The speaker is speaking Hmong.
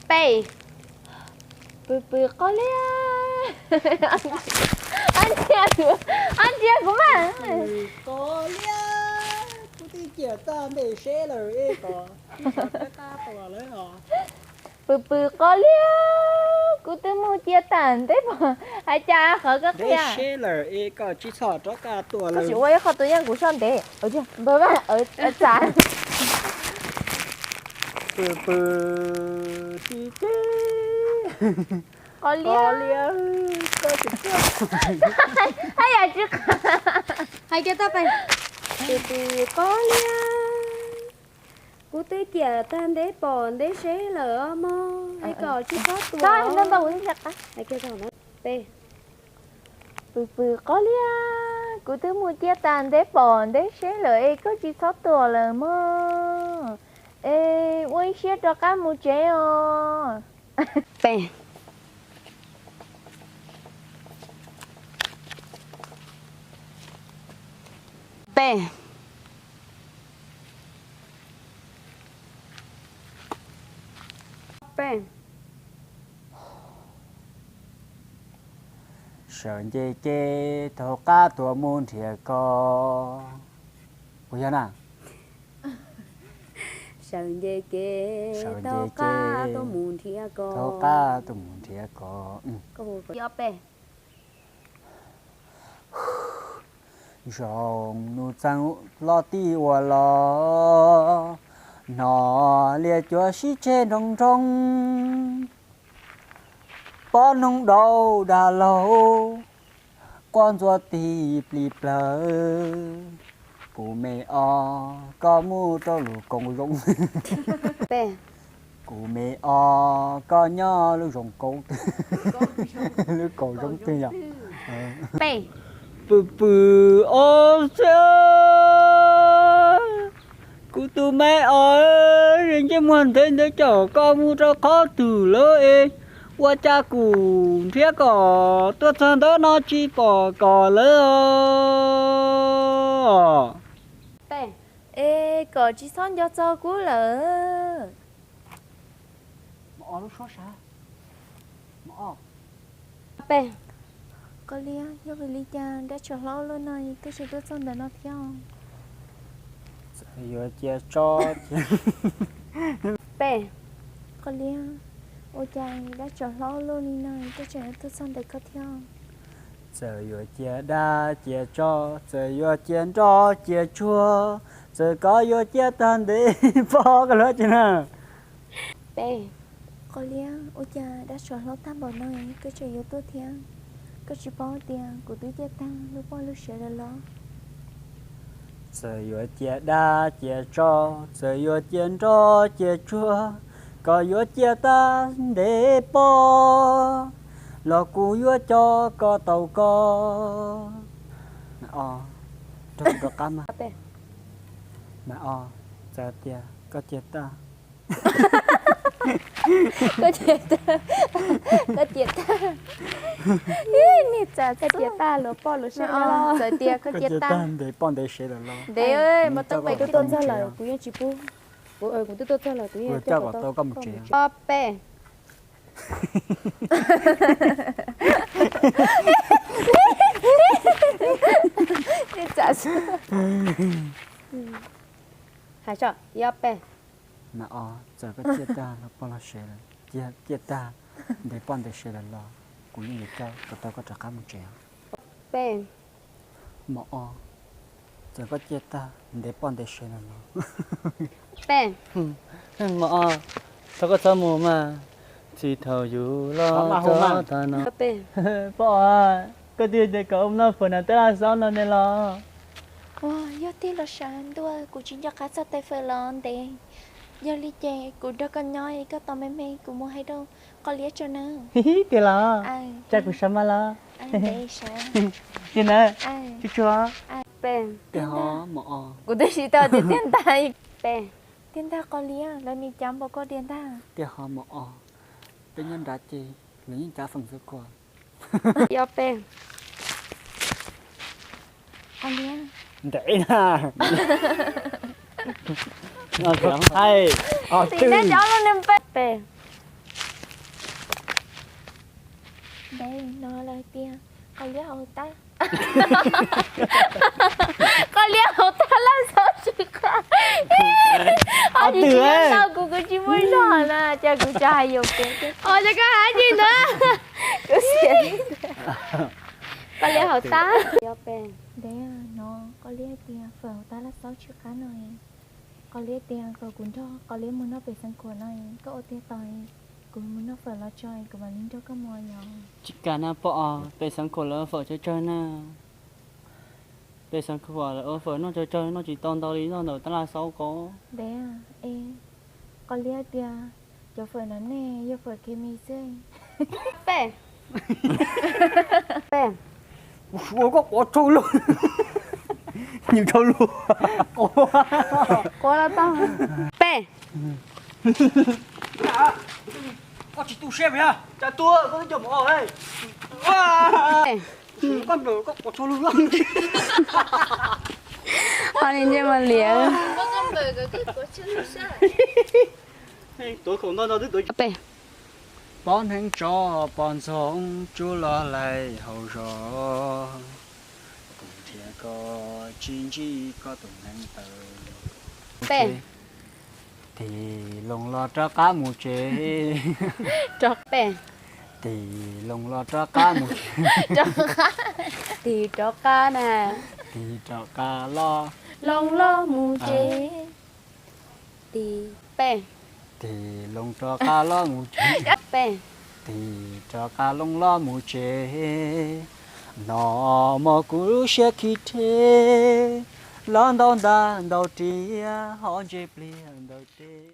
Peb. Pw pw qos liab. Ab ntsia kuv, ab ntsia kuv mas. Qos liab, kuv twb cia tag ntes seb lawm es kom tib qab tua lawm os. Pw pw qos liab, kuv twb mus cia tag ntes pom. Hais cas qhov koj qhia seb lawm es kom tsis txhob rov qab tua lawm. Koj sim ua ib qho tua yeej kuv soj ntev. Npawg Vaj, txav. Pw pw tsis teb. Qos liab, koj tsis txhob. Hais yam tsis qab. Hais kiag tau peb. Pw pw qos liab, kuv twb cia tag ntes pom ntes seb lawm os mog, es kom tsis txhob tua. Hais kiag tau peb. Pw pw qos liab, kuv twb mus cia tag ntes pom ntes seb lawm es koj tsis txhob tua lawm mog. Es ua ib siab rov qab mus tsev os. Peb. Peb. Peb. Sawv nce ces taug qab tuaj mus nrhiav koj. Puas yog na? Sawv nce ces taug qab tuaj mus nrhiav koj. Taug qab tuaj mus nrhiav koj. Ob peb. Zoo nus txeeg los tib ua los, hnov liaj cuam sib tseg nroo nroo, pom noog dau dag laug, quaj ntxuav tig plig plawg. Kuv me os, koj mus rau lub koog zoo. Kuv me os, koj nyob lub zoo kaub twg? Lub kaub zoo twg yom? Pw pw os, kuv tus me os, ntsej muag ntev ntev coj koj mus rau qhov twg lawm es ua cas kuv nrhiav koj tuaj txog ntawm no tsis pom koj lawm os. Es kom tsis txhob nco txog kuv lawm. Peb. Qos liab, yog vim li cas dab tsov hlob luaj no koj tseem tuaj txog ntawm no thiab? Txawm yuav cia tso. Peb. Qos liab, ua cas dab tsov hlob luaj li no koj tseem tuaj txog ntawm ko thiab? Txawm yuav cia dab cia tsov, txawm yuav cia nroj cia tsuag, txawm koj yuav cia tag ntev pom koj lawm ces na. Peb. Qos liab, ua cas dab tsov hlob tag npaum no koj tseem yuav tuaj thiab? Koj tsis paub tias kuv twb cia tag lub poj lub sev lawm los? Txawm yuav cia dab cia tsov, txawm yuav cia nroj cia tsuag, koj yuav cia tag ntev pom los kuv yuav coj koj tau koj. Rau qab mas. Mas os, txawm tias koj cia tag. Koj cia tag. Koj cia tag. Ib niag txawm koj cia tag lub poj lub sev, txawm tias koj cia tag ntev poj ntev sev lawm los. Ntev, mas tau peb twb tuaj txog lawm kuv yeej tsis pub. Kuv twb tuaj txog lawm kuv yeej coj kom tau koj mus tsev. Ob peb. Hais tso, ib ob peb. Mas os, txawm koj cia tag lub poj lub sev, cia tag ntev poj ntev sev lawm los kuv yeej yuav coj kom tau koj rov qab mus tsev. Peb. Mas os, txawm koj cia tag ntev poj ntev sev lawm los. Peb. Mas os, thov koj txhob mus mas, txij thaum yus los txog tag no. Peb. Poj, koj twb tias kom ua noj fawm na, twb laj xaub no ne los. Ua, yog tiag los sav ntuj, kuv tsis nco qab txog tais fawm los ntev. Yog li ces kuv nrog koj nyob, koj tos me me kuv mus hais rau Qos Liab tso na. Tiag los? Tsa kuv sav mas los. Tiag na? Tsuag tsuag. Peb. Kuv twb tsis tau tias tiag ntag. Peb. Tiag ntag Qos Liab, lawv nim cav npaum ko tiag ntag. Tiag ho mas os, peb nyob nrad ces lawv yeej cav feem xwb ko. Ob peb. Qos Liab. Ntev na. Tim neb cov lub nws peb. Peb. Ntev no lawm tiag, qos liab hauv tab, qos liab hauv tab laj xauv tsis qab. Ob tug no kuv kuv tsis muaj zog na, cas kuv tsuas hais yuam kev. Os, cas koj hais li ntawd? Qos liab hauv tab. Ntev no qos liab tias fawm hauv tab laj xauv tsis qab no. Qos liab tias kom kuv nrog qos liab mus noj pem xeev khuam no, koj ua tiag tau, kuv mus noj fawm los tso, kuv mam li nrog koj mus yom. Tsis kam na poj os, pem xeev khuam lawv fawm tsawg tsawg na. Pem xeev khuam lawv ua fawm noj tsawg tsawg, noj tsis tau ntau li noj ntawm tab laj xauv ko. Ntev, es qos liab tias cov fawm no nej yog fawm khes mis xwb. Pem, pem, ua koj quav tsaug lug. Nws tsaug lug. Quav los tau. Pem, koj tsis tu siab mas yog cas tua koj twb coj mus os. Koj nplawm koj quav tsaug lug loj. Ho li ntsej muag liam. Pem, poj hneev tsov poj ntxoog tsuj loj laim hauv zos, kuv nrhiav koj tsis ntsib koj tus hneev taw. Pem, tig loo los rov qab mus tsev. Rov pem, tig loo los rov qab mus tsev. Rov qab, tig rov qab na. Tig rov qab los, loo los mus tsev. Tig pem, tig loo rov qab los mus tsev. Pem, tig rov qab loo los mus tsev. Nag hmo kuv lub siab khi rhe, los ntau ntaj ntau riam ho ntse pliag ntawm teb.